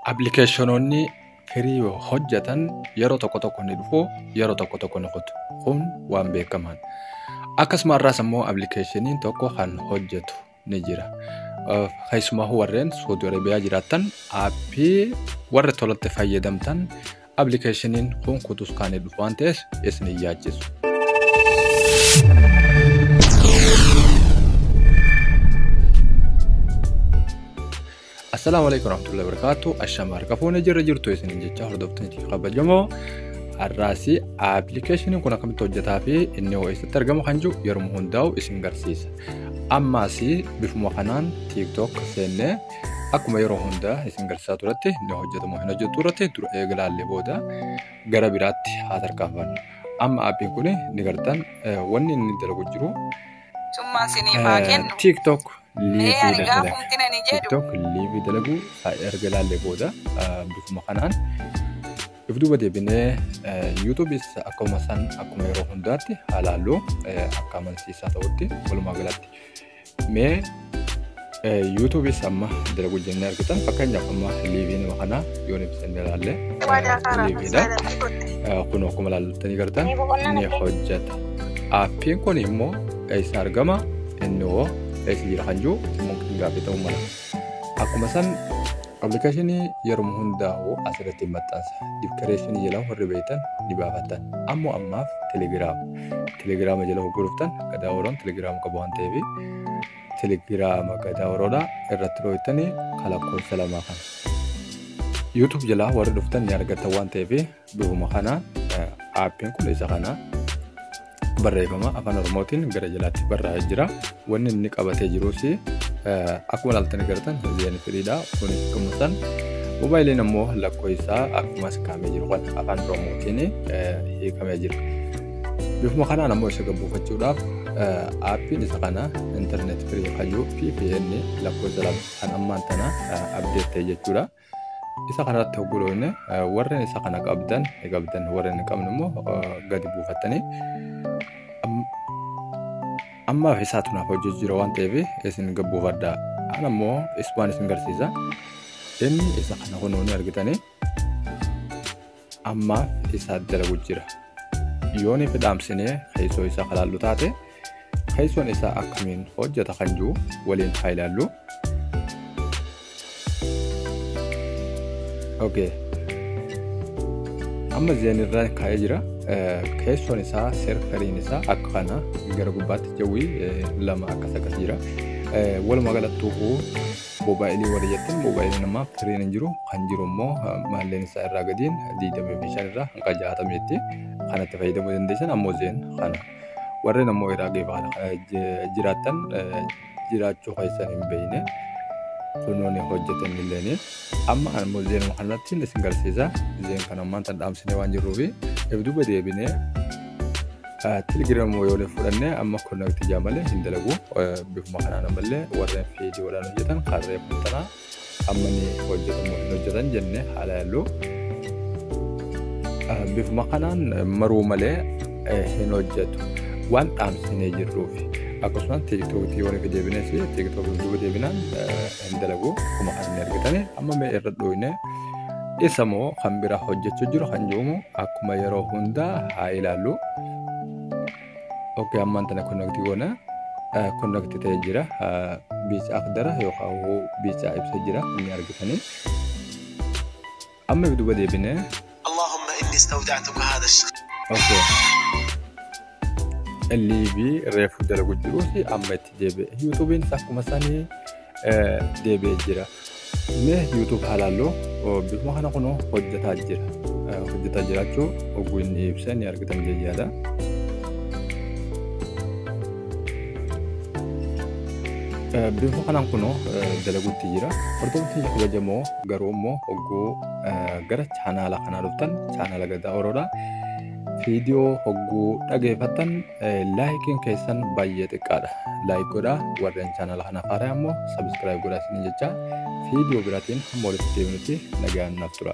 Appilikeeshinoonni firii hojjetan yeroo tokko tokko ni dhufu, yeroo tokko tokko ni kutu. Kun waan beekamaadha. Akkasuma irraas immoo appilikeeshiniin tokko kan hojjetu ni jira. Keessumaa warreen Saudi Arabiyaa jiraattan aappii warra tolatti fayyadamtan appilikeeshiniin kun kutus kan dhufu waan ta'eef isin hin yaachisu. Assalaamu alaikum warahmatullahi wabarakatuh. Ashama harka fuunee jirra jirtu isiniin jecha hordoftoonni kabajamoo har'aasi appilikeeshiniin kun akkamitti hojjetaa fi inni hoo eessatti argama kan jiru yeroo hundaa'u isin garsiisa. Ammaas bifuma kanaan TikTok seennee akkuma yeroo hundaa isin garsiisaa turetti inni hojjetamu hin hojjetu irratti dura eegalaallee booda gara biraatti haa tarkaanfannu. Amma aappiin kun ni gartan wanni inni dalagu jiru Summaan siniif haa kennu. TikTok Mee liivii ani dalaga. gaafumti nani jedhu. TikTok liivii dalagu erga ilaallee booda bifuma kanaan if duuba deebinee YouTubeis akkuma san akkuma yeroo hundaatti haa laallu akka amansiisaa ta'utti walumaa galatti. Mee YouTubeis amma dalagu jennee argitan fakkeenyaaf amma liivii nama kanaa yoo ibsannee ilaalle liiviidha. Kun akkuma ilaaltanii gartan ni hojjeta. Aappiin kun immoo eessa argama? Inni hoo eessa jira kan jiru mungkin gaaffii ta'uu mala. Akkuma san appilikeeshinii yeroo hundaa'u asirratti maxxansa. Dibkareeshinii jala warri beektan ni baafatan. Ammoo ammaaf telegiraama. Telegiraama jala hogguu gadaa oroon telegiraama qabu waan ta'eef telegiraama gadaa oroodha irratti dhooytanii kalakkoofsa lamaa kana. YouTube jalaa warri dhuftan ni argattan waan ta'eef bifuma kana aappiin kun isa kana barreeffama afaan Oromootiin gara jalaatti barraa'ee jira. Wanni inni qabatee jirus akkuma ilaaltanii gartan Zain firiidha. Kunis akkuma san moobaayiliin immoo lakkoofsa akkuma as kaa'amee jiru kan afaan Oromootiin hiikamee jira. Bifuma kanaan ammoo isa gabbuufachuudhaaf aappiin isa kana intarneet firii kayyuu VPN lakkoofsa lama kan ammaan tana abdeet ta'e jechuudha. Isa kanarratti hoggoloonne warreen isa kana qabdan qabdan warreen hin qabne immoo gadi buufattanii ammaaf isaatu naaf hojjechuu jira waan ta'eef isin gabbuufadhaa. An ammoo isaan isin garsiisa. Inni isa kana kunuun argitanii ammaaf isa dalagu jira. Yoo ni fidhaamsinee keessoo isaa kalaallu taate keessoon isaa akkamiin hojjeta kan jiru waliin haa ilaallu. Okay. Amma Zain irra kaa'ee jira. Keessoon isaa serferiin isaa akka kana gara gubbaatti jawwii lama akkas akkas jira. Walumaa galattuu moobaayilii warri jettan moobaayiliin ammaa firiin hin jiru kan jiru immoo maalleen isaa irraa gadiin 25 irraa hanga 60tti kanatti fayyadamuu dandeessan ammoo Zain kana. Warreen ammoo Iraaqii jiraattan jiraachuu keessan hin beekne kunuun hojjetan illee amma ammoo Zainuma kanatti isin garsiisa. Zain kana ammaan tan dhaamsinee waan jirruufi if duuba deebinee telegiraama yoo fudhanne amma konnekti jaa malee hin dalagu bifuma kanaan ammallee warreen fiidiyoodhaan hojjetan karree tanaa amma ni hojjetamu hin hojjetan jenne haala yaallu. Bifuma kanaan maruu malee hin hojjetu waan dhaamsinee jirruufi. Akkasumas tiiktookii yoo deebines tiiktookii duuba deebinaan hin dalagu akkuma kan inni argitani amma mee irra dhooyne isa moo kan biraa hojjechuu jiru kan jirumu akkuma yeroo hundaa haa ilaallu. Okay, ammaan tana konnektii goona. Konnektii ta'ee jira. Biica akdara yookaan biica ibsa jira inni argitani. Amma duuba deebinee. اللهم إني استودعتك هذا الشخص. Okay. Liivii reefu dalagu jiruu fi amma itti deebi'e. YouTube'n akkuma sanii deebi'ee jira. Mee YouTube haa ilaallu bifuma kana kunoo hojjetaa jira. Hojjetaa jiraachuu oguu inni ibsa ni argitan jechaadha. Bifuma kanaan kunoo dalaguutti jira. Hordoftoonni kabajamoo garuu immoo hogguu gara chaanaala kanaa dhuftan chaanaala Gadaa Oroodha. Viidiyoo hogguu dhageeffattan laayikiin keessan baay'ee xiqqaadha. Laayik godhaa warreen chaanaala kanaaf haaraa immoo sabiskiraayib godhaa isiniin jecha viidiyoo biraatiin hamma walitti deebinutti nagaan naaf tura.